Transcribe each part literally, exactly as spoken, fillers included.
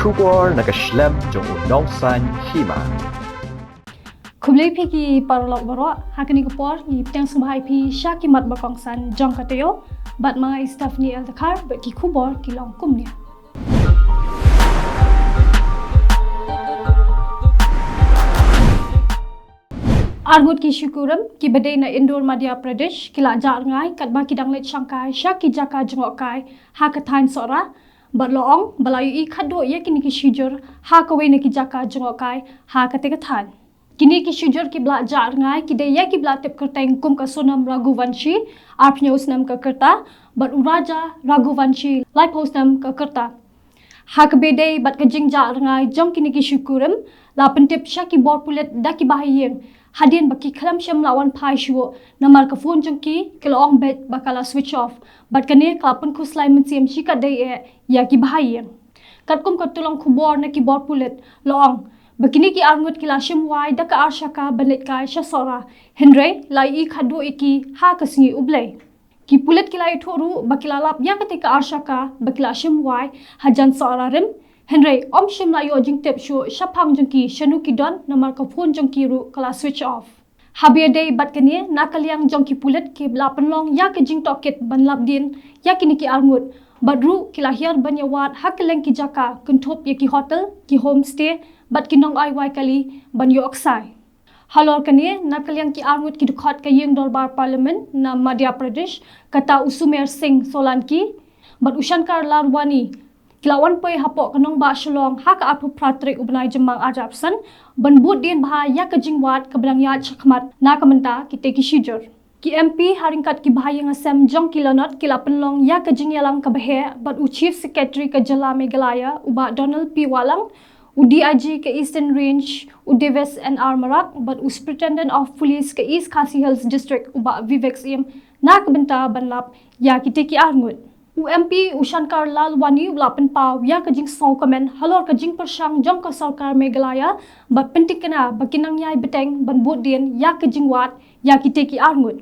Khubor na ka shlem jong u nongsan hima. Khublei phi ki paralok baroh, ha kane ka por ngi pdiang sngewbha ïa phi sha ki mat ba kongsan jong ka taïew, bad ma nga i Stephanie L Dkhar, bad ki khubor ki long kumne. Arngut ki shikurim kiba dei na Indore, Madhya Pradesh, ki la jah rngai katba ki dang leit shangkai sha ki jaka jngohkai ha ka thaiñ Sohra, bad la ong ba la ïohi khatduh ïa kine ki shijur ha kawei na ki jaka jngohkai ha katei ka thaiñ. Kine ki shijur kiba la jah rngai ki dei ïa kiba la tip kyrteng kum ka Sonam Raghuvanshi, arphew snem ka rta, bad u Raja Raghuvanshi, laiphew snem ka rta. Ha kaba ïadei bad ka jingjah rngai jong kine ki shikurim, la pyntip sha ki bor pulit da kiba ha ïing, hadien ba ki khlem shym la wan phai shuh, namar ka phone jong ki, ki la ong beit ba ka la switch off, bad kane ka la pynkhuslai mynsiem shikatdei eh ïa kiba ha ïing. Katkum ka tyllong khubor na ki bor pulit, la ong ba kine ki arngut ki la shim wai da ka ar shaka ban leit kai sha Sohra, hynrei la ïohi khatduh ïa ki ha ka sngi U Blei. Ki pulit ki la ïathuh ruh ba ki la lap ïa katei ka ar shaka ba ki la shim wai hajan Sohra rim, hynrei ym shym la ïoh jingtip shuh shaphang jong ki shano ki don, namar ka phone jong ki ruh ka la switch off. Haba ïadei bad kane, na ka liang jong ki pulit ki la pynlong ïa ka jingtohkit ban lap dien ïa kine ki arngut, bad ruh ki la hiar ban ïawad ha kylleng ki jaka kynthup ïa ki hotel, ki homestay, bad ki nongai wai kali ban ïoh ksai. Halor kane, na ka liang ki arngut ki dkhot ka ïing dorbar Parliament na Madhya Pradesh, kata u Sumer Singh Solanki bad u Shankar Lalwani, ki la wan poi hapoh ka nongbah Shillong ha ka arphew phra tarik u bnai Jymmang arhajar arphew san, ban bud dien bha ïa ka jingwad kaba dang ïaid shakhmat na ka bynta kitei ki shijur. Ki M P ha ryngkat ki bahaïing hasem jong ki lanot ki la pynlong ïa ka jingïalang kaba heh bad u Chief Secretary ka jylla Meghalaya u Bah Donald P Wahlang, u D I G ka Eastern Range u Deves N R Marak, bad u Superintendent of Police ka East Khasi Hills District u Bah Vivek Syiem, na ka bynta ban lap ïa kitei ki arngut. U M P u Shankar Lalwani u la pynpaw ïa ka jingsngewkmen halor ka jingpyrshang jong ka sorkar Meghalaya bad pyntikna ba ki nang ïai bteng ban bud dien ïa ka jingwad ïa kitei ki arngut.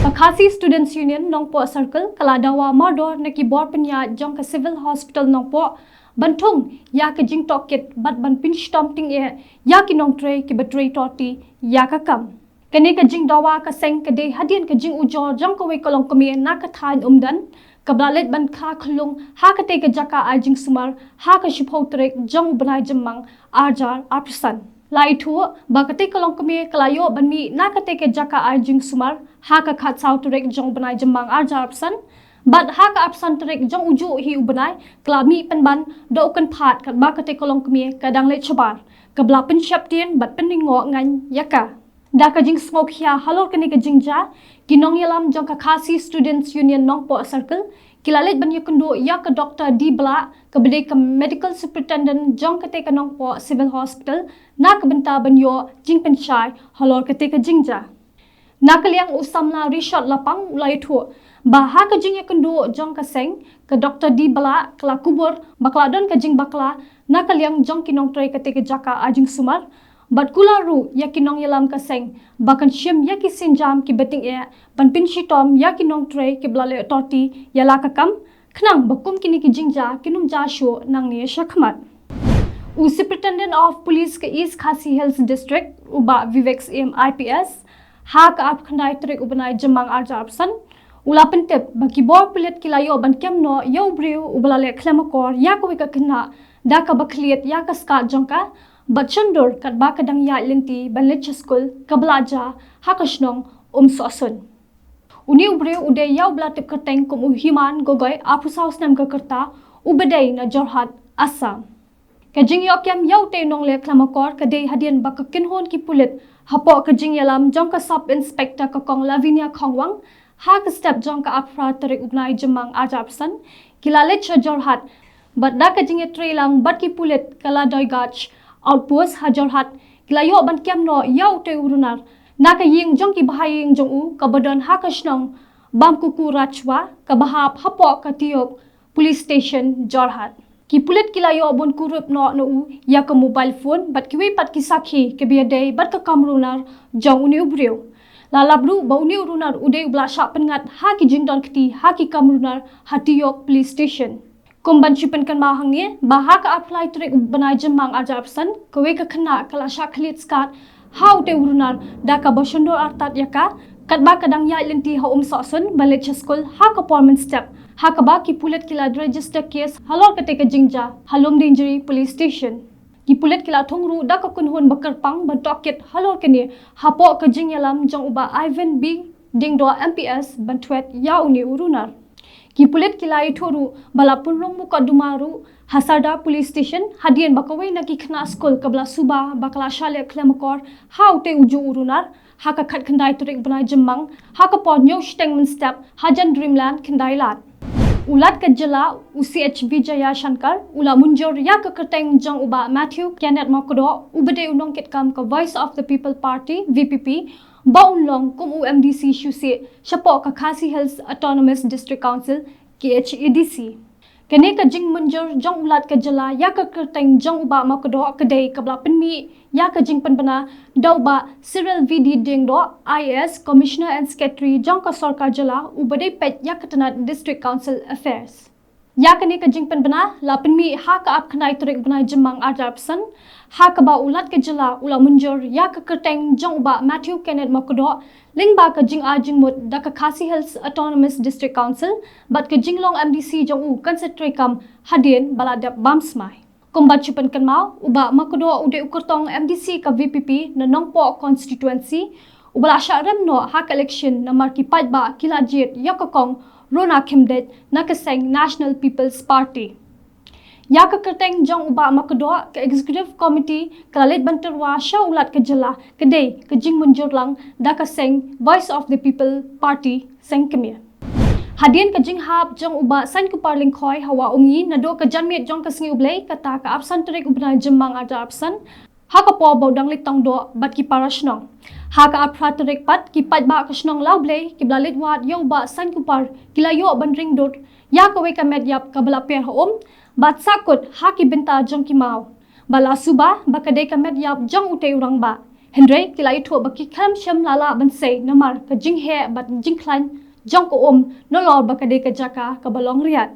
Ka Khasi Students Union Nongpoh Circle ka la dawa mardor na ki bor pynïaid jong ka Civil Hospital Nongpoh ban thung ïa ka jingtohkit bad ban pynshitom tyngeh ïa ki nongtrei kiba trei torti ïa ka kam. Kane ka jingdawa ka seng ka dei hadien ka jingujor jong kawei ka longkmie na ka thaiñ Umdan, kaba la leit ban kha khyllung ha katei ka jaka ai jingsumar ha ka shiphew tarik jong u bnai Jymmang arhajar arphew san. La ïathuh ba katei ka longkmie ka la ïoh ban mih na katei ka jaka ai jingsumar ha ka khatsaw tarik jong u bnai Jymmang arhajar arphew san, bad ha ka arphew san tarik jong ujuh hi u bnai ka la mih pynban da u kynphad katba katei ka longkmie ka dang leit shabar, kaba la pynsheptieng bad pynlyngngoh ngan ïa ka. Da ka jingsngewkhia halor kane ka jingjia, ki nongïalam jong ka Khasi Students Union Nongpoh Circle ki la leit ban ïakynduh ïa ka Doktor D Blah, kaba dei ka Medical Superintendent jong katei ka Nongpoh Civil Hospital, na ka bynta ban ïoh jingpynshai halor katei ka jingjia. Na ka liang u samla Rishot Lapang u la ïathuh ba ha ka jingïakynduh jong ka seng, ka Doktor D Blah ka la kubur ba ka la don ka jingbakla na ka liang jong ki nongtrei katei ka jaka ai jingsumar, bad kular ruh ïa ki nongïalam ka seng ba kan shim ïa ki sienjam kiba tyngeh ban pynshitom ïa ki nongtrei kiba la leh torti ïa la ka kam, khnang ba kum kine ki jingjia kin ym jia shuh nangne shakhmat. U Superintendent of Police ka East Khasi Hills District u Bah Vivek Syiem I P S, ha ka arphew khyndai tarik u bnai Jymmang arhajar arphew san, u la pyntip ba ki bor pulit ki la ïoh ban kem noh ïa u briew uba la leh khlem akor ïa kawei ka khynnah da kaba khlieh ïa ka skat jong ka, bad shon dur katba ka dang ïaid lynti ban leit sha skul kaba la jia ha ka shnong Umsohsun. Une u briew u dei ïa uba la tip kyrteng kum u Himan Gogoi, arphew saw snem ka rta, uba dei na Jorhat, Assam. Ka jingïoh kem ïa utei u nongleh khlem akor ka dei hadien ba ka kynhun ki pulit hapoh ka jingïalam jong ka Sub Inspector ka Kong Lavinia Khongwang, ha ka step jong ka arphew phra tarik u bnai Jymmang arhajar arphew san, ki la leit sha Jorhat, bad da ka jingïatreilang bad ki pulit ka Ladoigach Outpost ha Jorhat, ki la ïoh ban kem noh ïa utei u runar na ka ïing jong ki bahaïing jong u kaba don ha ka shnong Bamkuku Rachwa, kaba hap hapoh ka Tiok Police Station, Jorhat. Ki pulit ki la ïoh ban kurup noh na u ïa ka mobile phone bad kiwei pat ki sakhi kiba ïadei bad ka kam runar jong une u briew. La lap ruh ba une u runar u dei uba la shah pynngat ha ki jingdon kti ha ki kam runar ha Tiok Police Station. Kum ban shu pynkynmaw hangne ba ha ka arphew lai tarik u bnai Jymmang arhajar arphew san, kawei ka khynnah ka la shah khlieh skat ha utei u runar da kaba shon dor artat ïa ka, katba ka dang ïaid lynti ha Umsohsun ban leit sha skul ha ka por mynstep, ha kaba ki pulit ki la register case halor katei ka jingjia ha Lumdiengjri Police Station. Ki pulit ki la thung ruh da ka kynhun ba kyrpang ban tohkit halor kane, hapoh ka jingïalam jong u Bah Ivan B Diengdoh M P S ban thwet ïa une u runar. Ki pulit ki la ïathuh ruh ba la pynrung mukotduma ruh ha Sardar Police Station hadien ba kawei na ki khynnah skul kaba la suba ba ka la shah leh khlem akor ha utei u juh u runar ha ka khatkhyndai tarik bnai Jymmang ha ka por hynñiew shiteng mynstep hajan Dreamland Khyndailad. U Lat ka jylla, u C H Vijayashankar, u la mynjur ïa ka kyrteng jong u Bah Matthew Kenneth Mawkdoh, uba dei u nongkitkam ka Voice of the People Party, V P P, ba un long kum u M D C shuh shuh shapoh ka Khasi Hills Autonomous District Council, K H A D C. Kane ka jingmynjur jong u Lat ka jylla ïa ka kyrteng jong u Bah Mawkdoh ka dei kaba la pynmih ïa ka jingpynbna da u Bah Cyril V D Diengdoh, I A S, Commissioner and Secretary jong ka sorkar jylla, uba dei peit ïa ka tnat District Council Affairs. Ïa kane ka jingpynbna la pynmih ha ka arphew khyndai tarik bnai Jymmang arhajar arphew san, ha kaba u Lat ka jylla u la mynjur ïa ka kyrteng jong u Bah Matthew Kenneth Mawkdoh lyngba ka jingai jingmut da ka Khasi Hills Autonomous District Council bad ka jinglong M D C jong u kan sa treikam hadien ba la dep bam smai. Kum ban shu pynkynmaw, u Bah Mawkdoh u dei u kyrtong M D C ka V P P na Nongpoh constituency, uba la shah rem noh ha ka election namar ki paidbah ki la jied ïa ka Kong Rona Khymdeit na ka seng National People's Party. Ïa ka kyrteng jong u Bah Mawkdoh, ka Executive Committee ka la leit ban tyrwa sha u Lat ka jylla, ka dei ka jingmynjur lang da ka seng Voice of the People Party, seng kmie. Hadien ka jinghap jong u Bah Sainkupar Lyngkhoi ha Wah Umngi naduh ka janmiet jong ka Sngi U Blei, kata ka arphew san tarik u bnai Jymmang arhajar arphew san, ha ka por ba u dang leit tong doh bad ki para shnong. Ha ka arphew phra tarik pat, ki paidbah ka shnong Lawblei kiba la leit wad ïa u Bah Sainkupar ki la ïoh ban ring dur ïa kawei ka met ïap kaba la per ha um bad sahkut ha ki bynta jong ki maw. Ba la suba ba ka dei ka met ïap jong utei u rangbah. Hynrei ki la ïathuh ba kim shym la lah ban sei namar ka jingheh bad jingkhlaiñ jong ka um nalor ba ka dei ka jaka kaba long riat.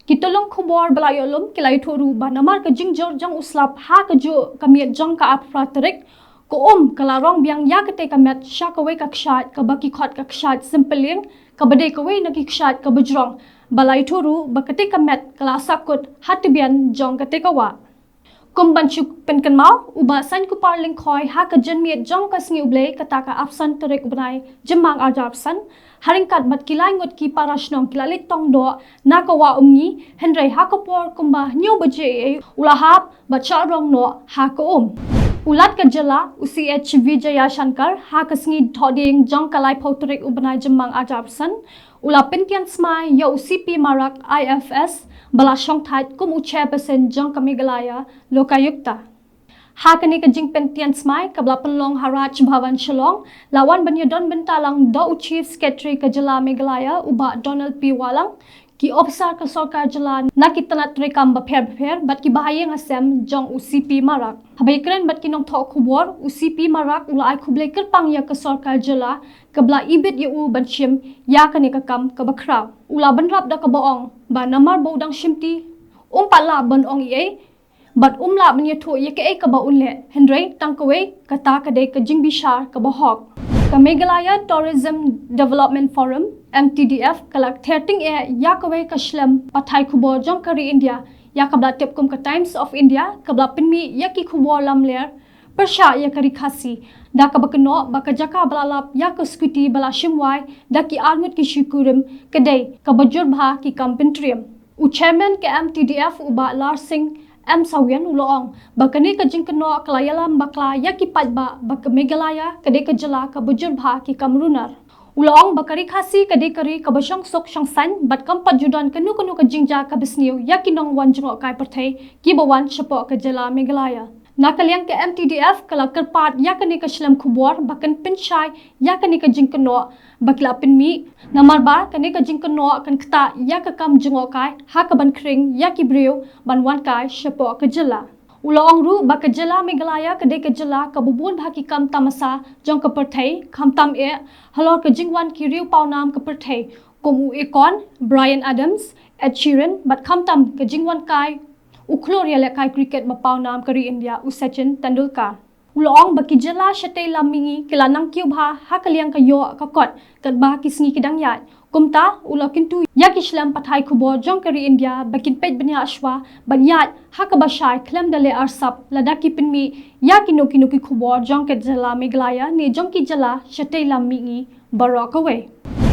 Ki tyllong khubor ba la ïoh lum ki la ïathuh ruh ba namar ka jingjur jong u slap ha ka juh ka miet jong ka arphew phra tarik, ka um ka la rong biang ïa katei ka met sha kawei ka kshaid kaba ki khot ka kshaid Sympyliang, kaba dei kawei na ki kshaid kaba jrong. Ba la ïathuh ruh ba katei ka met ka la sahkut ha tbian jong katei ka wah. Kum ban shu pynkynmaw, u Bah Sainkupar Lyngkhoi ha ka janmiet jong ka Sngi U Blei, kata ka arphew san tarik u bnai Jymmang arhajar arphew san, ha ryngkat bad ki lai ngut ki para shnong ki la leit tong doh na ka Wah Umngi, hynrei ha ka por kumba hynñiew baje eiei u la hap bad shah rong noh ha ka um. U Lat ka jylla, u C H Vijayashankar, ha ka sngi Thohdieng jong ka laiphew tarik u bnai Jymmang arhajar arphew san, u la pyntian smai ïa u C P Marak I F S, ba la shongthait kum u chairperson jong ka Meghalaya Lokayukta. Ha kane ka jingpyntian smai kaba la pynlong ha Raj Bhavan Shillong, la wan ban ïadon bynta lang da u Chief Secretary ka jylla Meghalaya, u Bah Donald P Wahlang, ki ophisar ka sorkar jylla na ki tnat treikam bapher bapher bad ki bahaïing hasem jong u C P Marak. Haba ïakren bad ki nongthoh khubor, u C P Marak u la ai khublei kyrpang ïa ka sorkar jylla kaba la ibit ïa u ban shim ïa kane ka kam kaba khraw. U la bynrap da kaba ong ba namar ba u dang shimti, um pat lah ban ong ei ei bad um lah ban ïathuh ïa kaei kaba un leh, hynrei tang kawei, kata ka dei ka jingbishar kaba hok. Ka Meghalaya Tourism Development Forum, M T D F, ka la ther tyngeh ïa kawei ka shlem pathai khubor jong ka ri India, ïa kaba la tip kum ka Times of India, kaba la pynmih ïa ki khubor lamler pyrshah ïa ka Ri Khasi, da kaba kynnoh ba ka jaka ba la lap ïa ka scooty ba la shim wai da ki arngut ki shikurim ka dei kaba jur bha ki kam pyntriem. U chairman ka M T D F, u Bah Larsing M Sawian, u la ong ba kane ka jingkynnoh ka la ïalam bakla ïa ki paidbah ba ka Meghalaya ka dei ka jylla kaba jur bha ki kam runar. U la ong ba ka Ri Khasi ka dei ka ri kaba shongsuk shongsaiñ bad kam pat ju don kano kano ka jingjia kaba sniew ïa ki nongwan jngohkai pyrthei kiba wan shapoh ka jylla Meghalaya. Na ka liang ka M T D F ka la kyrpad ïa kane ka shlem khubor ba kan pynshai ïa kane ka jingkynnoh, ba ki la pynmih, namar ba kane ka jingkynnoh kan ktah ïa ka kam jngohkai ha kaban khring ïa ki briew ban wan kai shapoh ka jylla. U la ong ruh ba ka jylla Meghalaya ka dei ka jylla kaba bun bha ki kam tamasa jong ka pyrthei, khamtam eh halor ka jingwan ki riew pawnam ka pyrthei, kum u Akon, Bryan Adams, Ed Sheeran, bad khamtam ka jingwan kai u khlur ïalehkai cricket ba pawnam ka ri India u Sachin Tendulkar. U la ong ba ki jylla shatei lam mihngi ki la nang kiew bha ha ka liang ka ïoh ka kot katba ki sngi ki dang ïaid. Kumta u la kyntu ïa ki shlem pathai khubor jong ka ri India ba kin peit bniah shuwa bad ïaid ha kaba shai khlem da leh arsap lada ki pynmih ïa kino kino ki khubor jong ka jylla Meghalaya ne jong ki jylla shatei lam mihngi baroh kawei.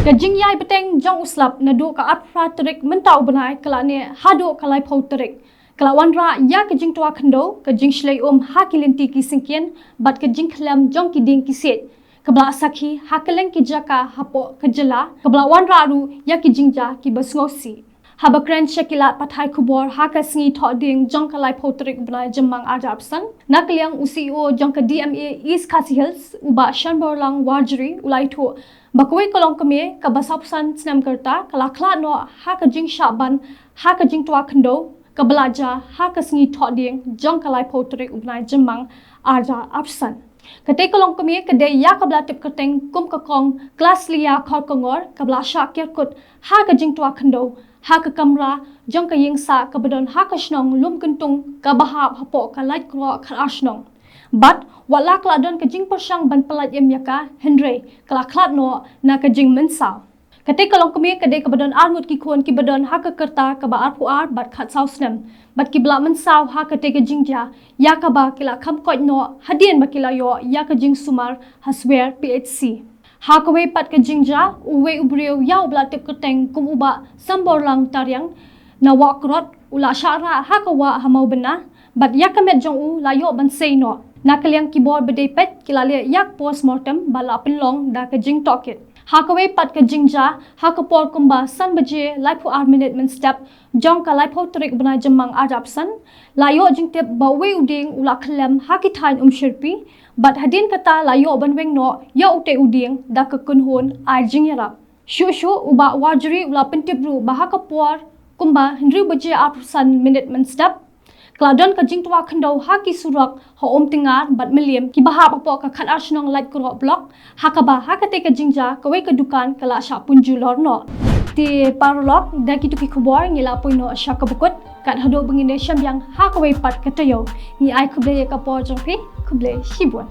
Ka jingïai bteng jong u slap naduh ka arphew phra tarik mynta u bnai ka la neh haduh ka laiphew tarik. Ka la wanrah ïa ka jingtwa khyndew, ka jingshlei um ha ki lynti ki syngkien bad ka jingkhlem jong ki dieng ki siej, kaba la sakhi ha kylleng ki jaka hapoh ka jylla, kaba la wanrah ruh ïa ki jingjia kiba sngewsih. Haba kren sha ki lad pathai khubor ha ka sngi Thohdieng jong ka laiphew tarik u bnai Jymmang arhajar arphew san, na ka liang u C E O jong ka D M A East Khasi Hills, u Bah Shanborlang Warjri, u la ïathuh ba kawei ka longkmie kaba sawphew san snem ka rta ka la khlad noh ha ka jingshah ban ha ka jingtwa khyndew kaba la jia ha ka sngi Thohdieng jong ka laiphew tarik u bnai Jymmang arhajar arphew san. Katei ka longkmie ka dei ïa kaba la tip kyrteng kum ka kong Klaslia Kharkongor, kaba la shah kerkut ha ka jingtwa khyndew ha ka kamra jong ka ïingsah kaba don ha ka shnong Lumkyntung kaba hap hapoh ka Laitkroh Khadarshnong. Bad wat la ka la don ka jingpyrshang ban pyllait im ïa ka, hynrei ka la khlad noh na ka jingmynsaw. Katei ka longkmie ka dei kaba don arngut ki khun kiba don ha ka rta kaba arphew ar bad khatsaw snem, bad kiba la mynsaw ha katei ka jingjia, ïa kaba ki la kham koit noh hadien ba ki la ïoh ïa ka jingsumar ha Swer P H C. Ha kawei pat ka jingjia, uwei u briew ïa uba la tip kyrteng kum u Bah Samborlang Tariang na Wahkrot u la shah rah ha ka wah ha Mawbynna, bad ïa ka met jong u la ïoh ban sei noh. Na ka liang ki bor ba dei peit ki la leh ïa ka post mortem ba la pynlong da ka jingtohkit. Ha kawei pat ka jingjia, ha ka por kumba san baje laiphew ar minit mynstep jong ka laiphew tarik u bnai Jymmang arhajar arphew san, la ïoh jingtip ba uwei u dieng u la khyllem ha ki thaiñ Umshyrpi, bad hadien kata la ïoh ban weng noh ïa utei u dieng da ka kynhun ai jingïarap. Shuh shuh u Bah Warjri u la pyntip ruh ba ha ka por kumba hynriew baje arphew san minit mynstep, ka la don ka jingtwa khyndew ha ki surok ha Umtyngar bad Mylliem kiba hap hapoh ka Khadarshnong Laitkroh Block, ha kaba ha katei ka jingjia kawei ka dukan ka la shah pynjulor noh. Te paralok, da kito ki khubor ngi la poi noh sha kaba kut, kat haduh ba ngin ïashem biang ha kawei pat ka taïew. Ngi ai khublei ïa ka por jong phi, khublei shibun.